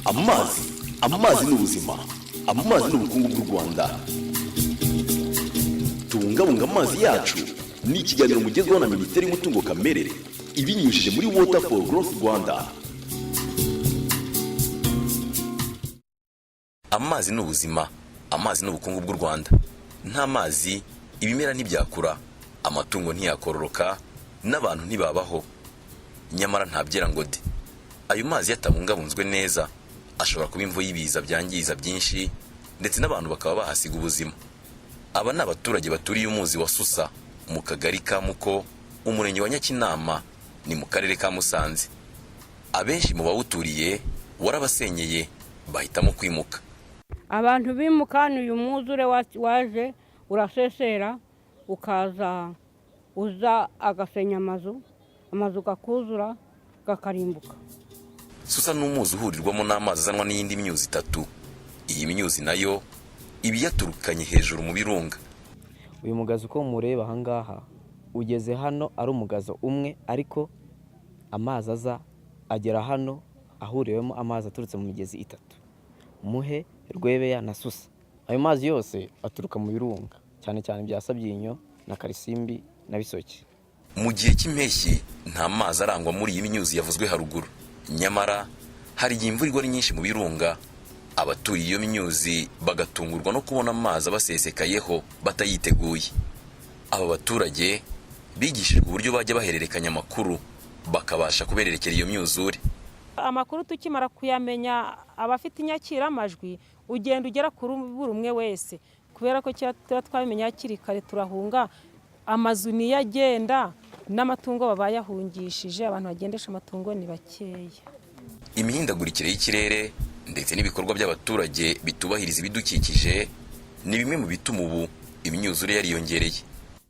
Amazi, amazi ni ubuzima, amazi ni ubukungu bw'u Rwanda. Tubungabunga amazi yacu ni ikiganiro mugezweho na Minisiteri y'Umutungo Kamere ibinyujije muri Water for Growth Rwanda. Amazi ni ubuzima, amazi ni ubukungu bw'u Rwanda. Nta mazi, ibimera ntibyakura, amatungo ntiyakororoka, n'abantu ntibabaho. Nyamara ntabyera ngo de. Ayo mazi iyo atabungabunzwe neza ashobora kuba imvo y'ibiza byangiza byinshi, ndetse n'abantu bakaba bahasiga ubuzima. Aba ni abaturage baturiye umuzi wa Susa mu kagari ka Muko, umurenge wa Nyakinama, ni mu karere ka Musanze. Abenshi mu bawuturiye warabasenyeye, bahitamo kwimuka. Abantu bimuka ni uyu mwuzure waje urasesera, ukaza uza agasenya amazu, amazu gakuzura, gakarimbuka. Susa ni umuzi uhurirwamo n'amazi azanwa n'iyindi myuzi itatu. Iyi myuzi nayo iba iyaturukanye hejuru mu birunga. Uyu mugazo uko mureba ahangaha ugeze hano ari umugazo umwe, ariko amazi aza agera hano ahuriwemo amazi aturutse mu migezi itatu: Muhe, Rwebeya na Susa. Ayo mazi yose aturuka mu birunga, cyane cyane bya Sabyinyo na Karisimbi na Bisoke. Mu gihe cy'impeshyi nta mazi arangwa muri iyi myuzi yavuzwe haruguru. Nyamara hari igihe imvura igwa ari nyinshi mu birunga, abaturiye iyo myuzi bagatungurwa no kubona amazi abasesekayeho batayiteguye. Aba baturage bigishijwe uburyo bajya bahererekanya amakuru, bakabasha kubererekera iyo myuzure. Amakuru tukimara kuyamenya, abafite inyakiramajwi ugenda ugera kuri buri umwe wese, kubera ko tuba twabimenya hakiri kare turahunga. Amazu niyo agenda n'amatungo baba bayahungishije. Abantu bagendesha amatungo ni bakeya. Imihindagurikire y'ikirere ndetse n'ibikorwa by'abaturage bitubahiriza ibidukikije ni bimwe mu bituma ubu imyuzure yariyongereye.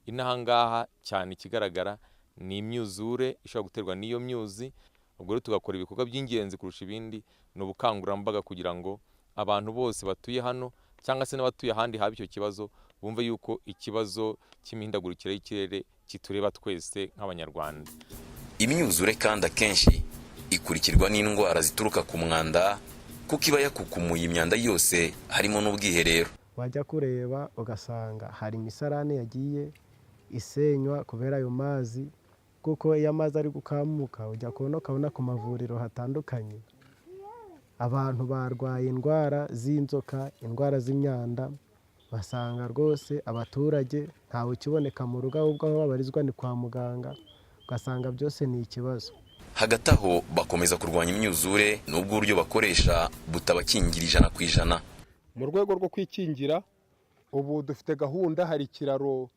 Inaha ngaha cyane ikigaragara ni imyuzure ishobora guterwa n'iyo myuzi. Ubwo rero tugakora ibikorwa by'ingenzi kurusha ibindi ni ubukangurambaga, kugira ngo abantu bose batuye hano cyangwa se n'abatuye ahandi haba icyo kibazo bumve yuko ikibazo cy'imihindagurikire y'ikirere kitureba twese nk'Abanyarwanda. Imyuzure kandi akenshi ikurikirwa n'indwara zituruka ku mwanda, kuko iba yakukumuye imyanda yose, harimo n'ubwiherero. Wajya kureba ugasanga hari imisarane yagiye isenywa kubera ayo mazi, kuko iyo amazi ari gukamuka ujya kubona ukabona ku mavuriro hatandukanye abantu barwaye indwara z'inzoka, indwara z'imyanda. Basanga rwose abaturage ntawe ukiboneka mu rugo, ahubwo aho babarizwa ni kwa muganga, ugasanga byose ni ikibazo. Hagati aho bakomeza kurwanya imyuzure, n'ubwo uburyo bakoresha butabakingira 100%. Mu rwego rwo kwikingira, ubu dufite gahunda. Hari ikiraro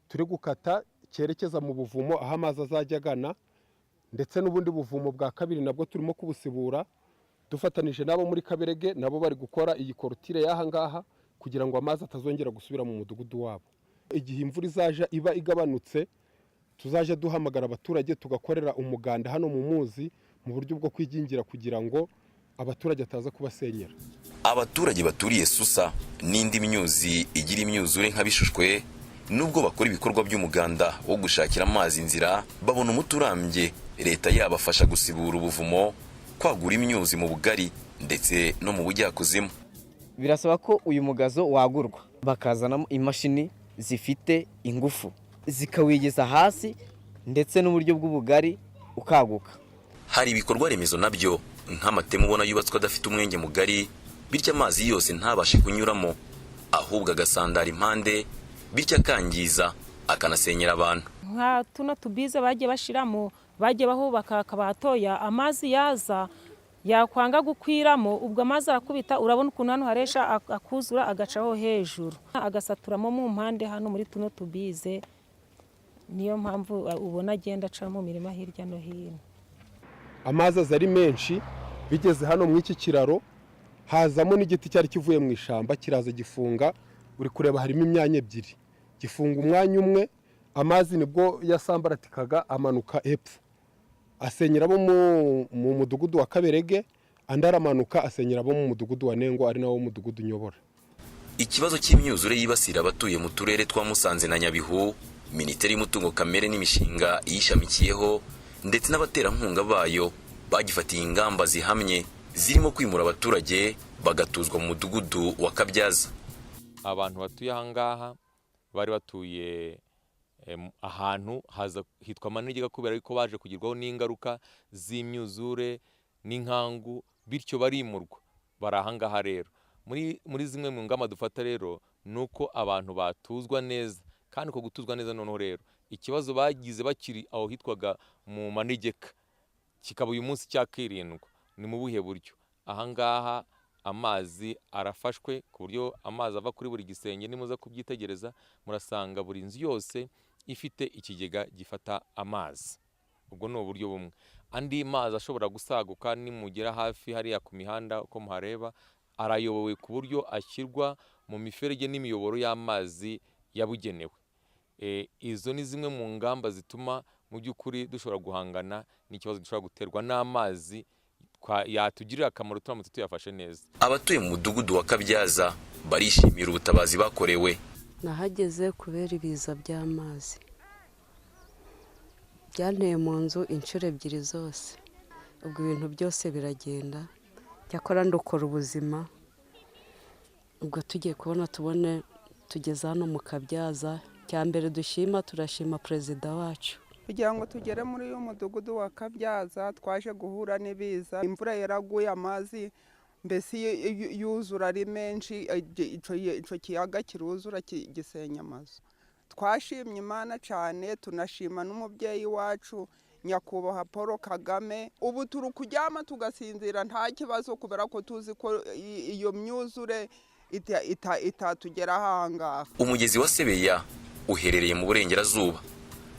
turi gukata cyerekeza mu buvumo aho amazi azajya agana, ndetse n'ubundi buvumo bwa kabiri nabwo turimo kubusibura dufatanije n'abo muri Kaberege. Nabo bari gukora iyi clôture y'aha ngaha kugira ngo amazi atazongera gusubira mu mudugudu wabo. Igihe imvura izaja iba igabanutse, tuzajya duhamagara abaturage tugakorera umuganda hano mu muzi mu buryo bwo kwigingira, kugira ngo abaturage ataza kubasenyera. Abaturage baturiye Susa n'indi myuzi igira imyuzure nka Bishushwe, nubwo bakora ibikorwa by'umuganda wo gushakira amazi inzira, babona umuti urambye leta yabafasha gusibura ubuvumo, kwagura imyuzi mu bugari ndetse no mu bujyakuzimu. Birasaba ko uyu mugazo wagurwa, bakazanamo imashini zifite ingufu zikawigeza hasi, ndetse n'uburyo bw'ubugari ukaguka. Hari ibikorwa remezo nabyo nk'amateme ubona yubatswe adafite umwenge mugari, bityo amazi yose ntabashe kunyuramo, ahubwo agasandara impande, bityo akangiza akanasenyera abantu. Nka tuno tubize bagiye bashyiramo, bagiye bahubaka hakaba hatoya, amazi yaza yakwanga gukwiramo, ubwo amazi arakubita. Urabona ukuntu hano haresha, akuzura agacaho hejuru, agasaturamo mu mpande hano muri tuno tubize. Niyo mpamvu ubona agenda aca mu mirima hirya no hino. Amazi aza ari menshi, bigeze hano mu iki kiraro hazamo n'igiti cyari kivuye mu ishyamba, kiraza gifunga. Uri kureba harimo imyanya ebyiri, gifunga umwanya umwe. Amazi nibwo yasambaratikaga amanuka epfo, asenyera abo mu mudugudu wa Kaberege, andi aramanuka asenyera abo mu mudugudu wa Nengo, ari nawo mudugudu nyobora. Ikibazo cy'imyuzure yibasira abatuye mu turere twa Musanze na Nyabihu, Minisiteri y'Umutungo Kamere n'imishinga iyishamikiyeho ndetse n'abaterankunga bayo. Bagifatiye ingamba zihamye zirimo kwimura abaturage bagatuzwa mu mudugudu wa Kabyaza. Abantu batuye aha ngaha bari batuye ahantu haza hitwa manegeka kubera yuko baje kugirwaho n'ingaruka z'imyuzure n'inkangu, bityo barimurwa bari aha ngaha. Rero muri zimwe mu ngamba dufata rero ni uko abantu batuzwa neza, kandi uko gutuzwa neza noneho rero ikibazo bagize bakiri aho hitwaga mu manegeka kikaba uyu munsi cyakirindwa. Ni mu buhe buryo? Aha ngaha amazi arafashwe ku buryo amazi ava kuri buri gisenge. Nimuza kubyitegereza murasanga buri nzu yose ifite ikigega gifata amazi. Ubwo ni uburyo bumwe. Andi mazi ashobora gusaguka, nimugera hafi hariya ku mihanda uko muhareba, arayobowe ku buryo ashyirwa mu miferege n'imiyoboro y'amazi yabugenewe. Izo ni zimwe mu ngamba zituma mu by'ukuri dushobora guhangana n'ikibazo gishobora guterwa n'amazi yatugirira akamaro turamutse tuyafashe neza. Abatuye mu mudugudu wa Kabyaza barishimira ubutabazi bakorewe. Nahageze kubera ibiza by'amazi byanteye mu nzu inshuro ebyiri zose, ubwo ibintu byose biragenda. Cyakora ndokora ubuzima. Ubwo tugiye kubona tubone tugeze hano mu Kabyaza. Cya mbere dushima, turashima perezida wacu. Kugira ngo tugere muri uyu mudugudu wa Kabyaza, twaje guhura n'ibiza. Imvura yaraguye, amazi mbese yuzura ari menshi, icyo kiyaga kiruzura gisenya amazu. Twashimye Imana cyane, tunashima n'umubyeyi wacu Nyakubahwa Paul Kagame. Ubu turi kuryama tugasinzira nta kibazo, kubera ko tuzi ko iyo myuzure itatugeraho aha ngaha. Umugezi wa Sebeya uherereye mu burengerazuba,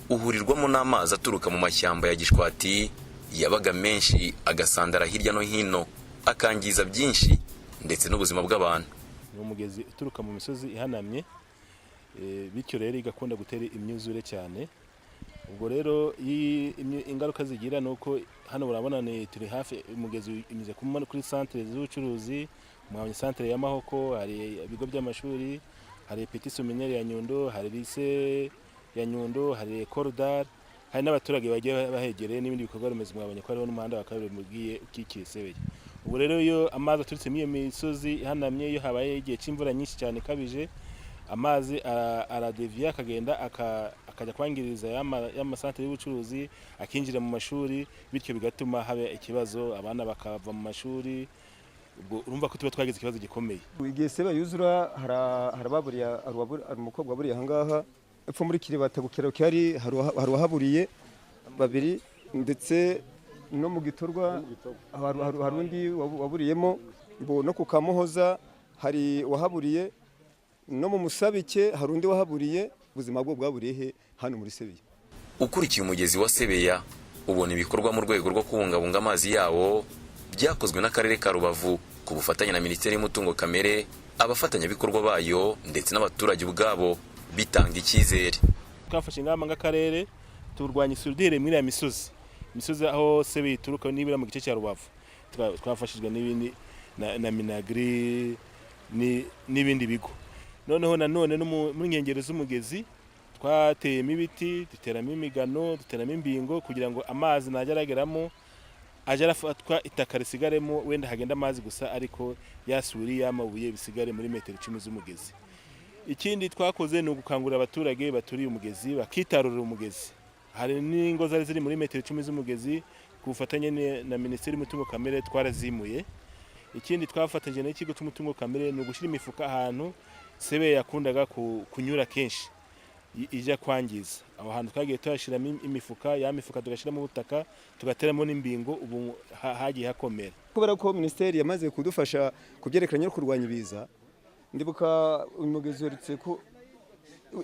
uhurirwamo n'amazi aturuka mu mashyamba ya Gishwati yabaga menshi, agasandara hirya no hino, akangiza byinshi ndetse n'ubuzima bw'abantu. Ni umugezi uturuka mu misozi ihanamye, bityo rero igakunda gutera imyuzure cyane. Ubwo rero ingaruka zigira ni uko hano urabona ni turi hafi, umugezi unyuze kuri santere z'ubucuruzi, mwabonye santere ya Mahoko, hari ibigo by'amashuri, hari Petit Séminaire ya Nyundo, hari Lycée ya Nyundo, hari Ecole d'Art, hari n'abaturage bagiye bahegereye n'ibindi bikorwa remezo. Mwabonye ko hariho n'umuhanda wa kaburimbo ugiye ukikiye Sebeya. Ubwo rero iyo amazi aturutse muri iyo misozi ihanamye, iyo habaye igihe cy'imvura nyinshi cyane ikabije, amazi aradeviya akagenda akajya kwangiriza y'amasantere y'ubucuruzi, akinjira mu mashuri, bityo bigatuma haba ikibazo, abana bakava mu mashuri. Ubwo urumva ko tuba twagize ikibazo gikomeye. Igihe Sebeya yuzura, harababuriye, hari umukobwa waburiye ahangaha epfo muri Kiribata ku kiraro gihari, hari uwahaburiye babiri, ndetse no mu Gitorwa hari undi waburiyemo, no ku Kamuhoza hari uwahaburiye, no mu Musabike hari undi wahaburiye. Ubuzima bwo bwaburiye he hano muri Sebeya. Ukurikiye umugezi wa Sebeya ubona ibikorwa mu rwego rwo kubungabunga amazi yawo byakozwe n'akarere ka Rubavu ku bufatanye na Minisiteri y'Umutungo Kamere, abafatanyabikorwa bayo ndetse n'abaturage ubwabo, bitanga icyizere. Twafashe ingamba nk'akarere, turwanya isuri duhereye muri iriya misozi aho Sebeya ituruka nibura mu gice cya Rubavu. Twafashijwe n'ibindi na Minagri n'ibindi bigo. Noneho nanone no muri nkengero z'umugezi twateyemo ibiti, duteramo imigano, duteramo imbingo, kugira ngo amazi najya arageramo ajye arafatwa, itaka risigaremo, wenda hagenda amazi gusa, ariko yasuri y'amabuye bisigare muri metero 10 z'umugezi. Ikindi twakoze ni ugukangurira abaturage baturiye umugezi bakitarurira umugezi. Hari n'ingo zari ziri muri metero 10 z'umugezi, ku bufatanye na Minisiteri y'Umutungo Kamere twarazimuye. Ikindi twafatanyije n'ikigo cy'umutungo kamere ni ugushyira imifuka ahantu Sebeya yakundaga kunyura kenshi ijya kwangiza. Aho hantu twagiye tuhashyiramo imifuka, ya mifuka tugashyiramo ubutaka, tugateramo n'imbingo, ubu hagiye hakomera. Kubera ko minisiteri yamaze kudufasha ku byerekeranye no kurwanya ibiza, ndibuka umugezi uherutse ko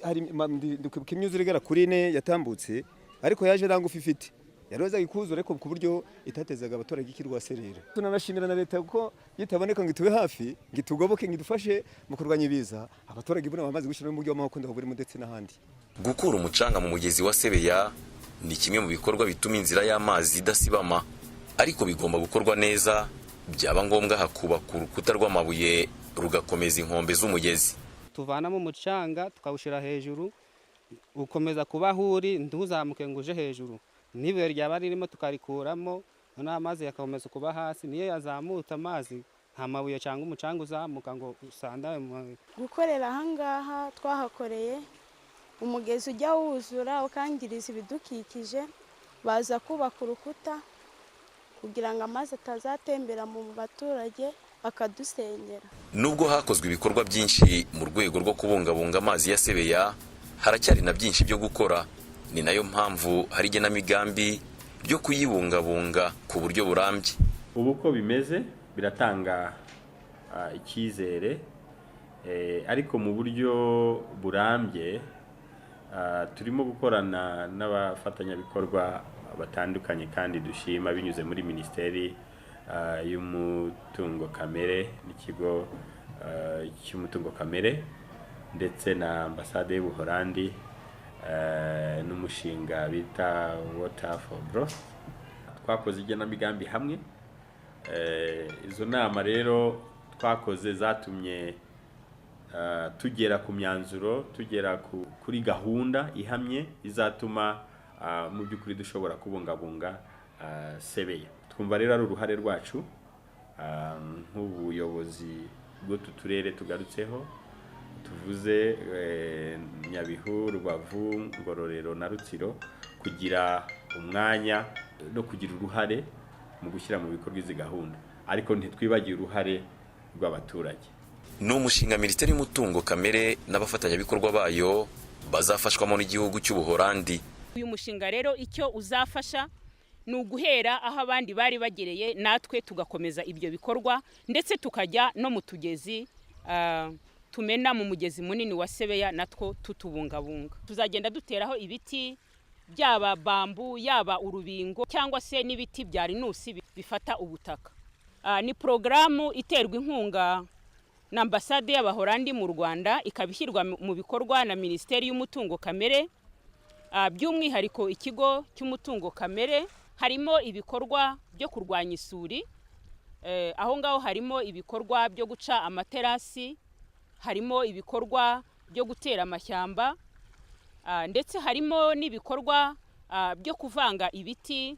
hari ndikwibuka imyuzure igera kuri ine yatambutse, ariko yaje nta ngufu ifite, yarozaga ikuzura, ariko ku buryo itatezaga abaturage ikirwaserera. Tunanashimira na leta, kuko iyo itaboneka ngo itube hafi, ngo itugoboke, ngo idufashe mu kurwanya ibiza, abaturage buna bamaze gushyiramo umujyi w'Amahoko burimo ndetse n'ahandi. Gukura umucanga mu mugezi wa Sebeya ni kimwe mu bikorwa bituma inzira y'amazi idasibama, ariko bigomba gukorwa neza, byaba ngombwa hakubakwa urukuta rw'amabuye rugakomeza inkombe z'umugezi. Tuvanamo umucanga tukawushyira hejuru, ukomeza kuba aho uri, ntuzamuke ngo uje hejuru. N'ibuye ryaba ririmo tukarikuramo. Noneho amazi yagakomeza kuba hasi. Niyo yazamutse amazi, nta mabuye cyangwa umucanga uzamuka ngo usandare mu mabuye. Gukorera ahangaha twahakoreye, umugezi ujya wuzura ukangiriza ibidukikije. Baza kubaka urukuta kugira ngo amazi atazatembera mu baturage bakadusenyera. Nubwo hakozwe ibikorwa byinshi mu rwego rwo kubungabunga amazi ya Sebeya, haracyari na byinshi byo gukora. Ni nayo mpamvu hari igenamigambi ryo kuyibungabunga ku buryo burambye. Ubu uko bimeze biratanga icyizere, ariko mu buryo burambye turimo gukorana n'abafatanyabikorwa batandukanye kandi dushima, binyuze muri Minisiteri y'Umutungo Kamere n'ikigo cy'umutungo kamere, ndetse na Ambasade y'Ubuholandi n'umushinga bita Water for Growth. Twakoze igenamigambi hamwe. Izo nama rero twakoze zatumye tugera ku myanzuro, tugera kuri gahunda ihamye izatuma mu by'ukuri dushobora kubungabunga Sebeya. Twumva rero ari uruhare rwacu nk'ubuyobozi bw'utu turere tugarutseho, tuvuze Nyabihu, Rubavu, Ngororero na Rutsiro, kugira umwanya no kugira uruhare mu gushyira mu bikorwa izi gahunda, ariko ntitwibagiwe uruhare rw'abaturage. Ni umushinga Minisiteri y'Umutungo Kamere n'abafatanyabikorwa bayo bazafashwamo n'igihugu cy'Ubuholandi. Uyu mushinga rero icyo uzafasha ni uguhera aho abandi bari bagereye, natwe tugakomeza ibyo bikorwa, ndetse tukajya no mu tugezi tumena mu mugezi munini wa Sebeya, natwo tutubungabunga. Tuzagenda duteraho ibiti, byaba bambu, yaba urubingo, cyangwa se n'ibiti bya rinusi bifata ubutaka. Ni porogaramu iterwa inkunga na Ambasade y'Abahorandi mu Rwanda, ikaba ishyirwa mu bikorwa na Minisiteri y'Umutungo Kamere, by'umwihariko ikigo cy'umutungo kamere. Harimo ibikorwa byo kurwanya isuri. Aho ngaho harimo ibikorwa byo guca amaterasi, harimo ibikorwa byo gutera amashyamba, ndetse harimo n'ibikorwa byo kuvanga ibiti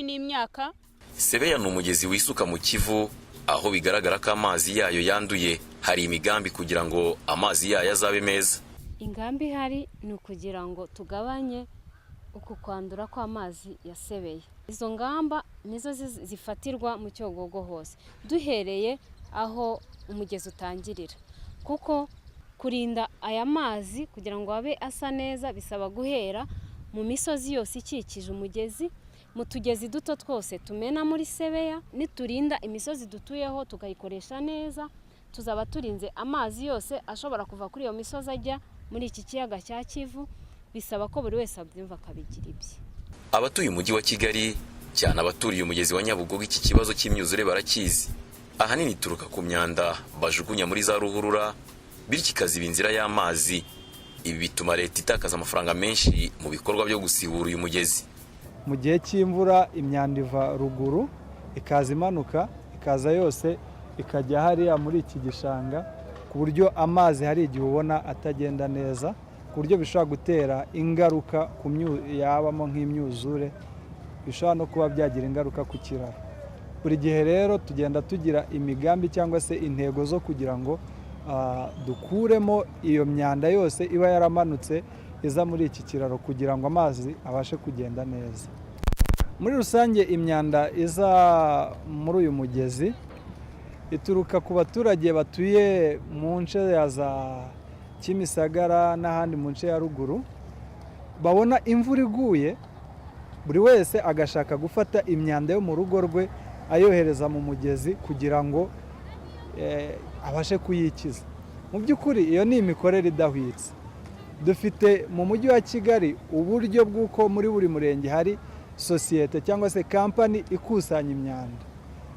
n'imyaka. Sebeya ni umugezi wisuka mu Kivu, aho bigaragara ko amazi yayo yanduye. Hari imigambi kugira ngo amazi yayo azabe meza. Ingamba ihari ni ukugira ngo tugabanye uku kwandura kw'amazi ya Sebeya. Izo ngamba nizo zifatirwa mu Cyogogo hose, duhereye aho umugezi utangirira, kuko kurinda aya mazi kugira ngo abe asa neza bisaba guhera mu misozi yose ikikije umugezi, mu tugezi duto twose tumena muri Sebeya. Niturinda imisozi dutuyeho, tukayikoresha neza, tuzaba turinze amazi yose ashobora kuva kuri iyo misozi ajya muri iki kiyaga cya Kivu. Bisaba ko buri wese abyumva akabigira ibye. Abatuye umujyi wa Kigali, cyane abaturiye umugezi wa Nyabugogo, iki kibazo cy'imyuzure barakizi. Ahanini ituruka ku myanda bajugunya muri za ruhurura, bityo ikaziba inzira y'amazi. Ibi bituma leta itakaza amafaranga menshi mu bikorwa byo gusibura uyu mugezi. Mu gihe cy'imvura imyanda iva ruguru ikaza imanuka, ikaza yose ikajya hariya muri iki gishanga, ku buryo amazi hari igihe ubona atagenda neza, ku buryo bishobora gutera ingaruka ku yabamo nk'imyuzure, bishobora no kuba byagira ingaruka ku kiraro. Buri gihe rero tugenda tugira imigambi cyangwa se intego zo kugira ngo dukuremo iyo myanda yose iba yaramanutse iza muri iki kiraro, kugira ngo amazi abashe kugenda neza. Muri rusange imyanda iza muri uyu mugezi ituruka ku baturage batuye mu nce ya za Kimisagara n'ahandi mu nce ya ruguru. Babona imvura iguye, buri wese agashaka gufata imyanda yo mu rugo rwe ayohereza mu mugezi kugira ngo abashe kuyikiza. Mu by'ukuri iyo ni imikorere idahwitse. Dufite mu mujyi wa Kigali uburyo bw'uko muri buri murenge hari sosiyete cyangwa se kampani ikusanya imyanda.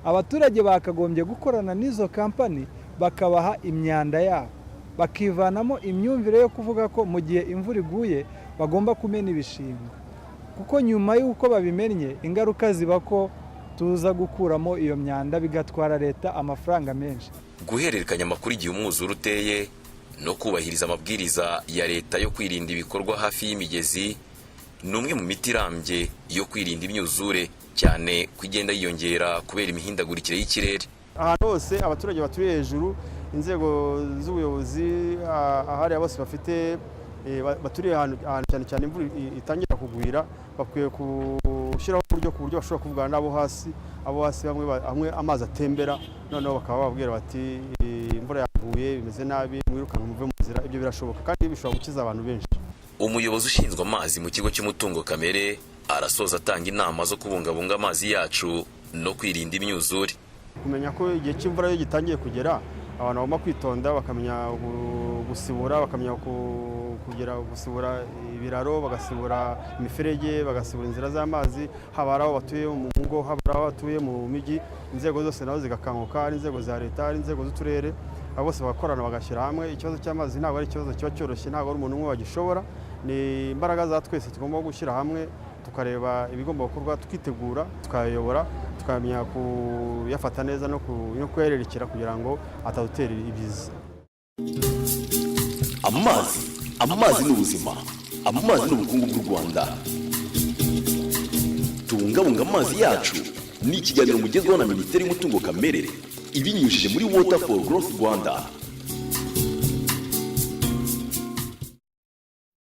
Abaturage bakagombye gukorana n'izo kampani, bakabaha imyanda yabo, bakivanamo imyumvire yo kuvuga ko mu gihe imvura iguye bagomba kumena ibishingwe, kuko nyuma y'uko babimennye ingaruka ziba ko tuza gukuramo iyo myanda, bigatwara leta amafaranga menshi. Guhererekanya amakuru igihe umwuzure uteye no kubahiriza amabwiriza ya leta yo kwirinda ibikorwa hafi y'imigezi ni umwe mu miti irambye yo kwirinda imyuzure. Cyane ko igenda yiyongera kubera imihindagurikire y'ikirere. Ahantu hose abaturage baturiye hejuru, inzego z'ubuyobozi ahariya bose bafite baturiye ahantu cyane cyane imvura itangira kugwira, bakwiye gushyiraho uburyo ku buryo bashobora kuvugana n'abo hasi, abo hasi bamwe amazi atembera, noneho bakaba bababwira bati: "Imvura yaguye, bimeze nabi, mwirukanka muve mu nzira." Ibyo birashoboka kandi bishobora gukiza abantu benshi. Umuyobozi ushinzwe amazi mu kigo cy'umutungo kamere arasoza atanga inama zo kubungabunga amazi yacu no kwirinda imyuzure. Kumenya ko igihe cy'imvura iyo gitangiye kugera, abantu bagomba kwitonda, bakamenya gusibura, bakamenya kugera gusibura ibiraro, bagasibura imiferege, bagasibura inzira z'amazi, haba ari aho batuye mu ngo, haba ari aho batuye mu mijyi. Inzego zose nazo zigakanguka, ari inzego za leta, ari inzego z'uturere, abo bose bagakorana, bagashyira hamwe. Ikibazo cy'amazi ntabwo ari ikibazo kiba cyoroshye, ntabwo ari umuntu umwe wagishobora, ni imbaraga za twese tugomba gushyira hamwe, tukareba ibigomba gukorwa, tukitegura, tukayobora, tukamenya kuyafata neza no kuyarerekera kugira ngo atadutera ibiza. Amazi, amazi ni ubuzima, amazi ni ubukungu bw'u Rwanda. Tubungabunga amazi yacu ni ikiganiro mugezweho na Minisiteri y'Umutungo Kamere ibinyujije muri Water for Growth Rwanda.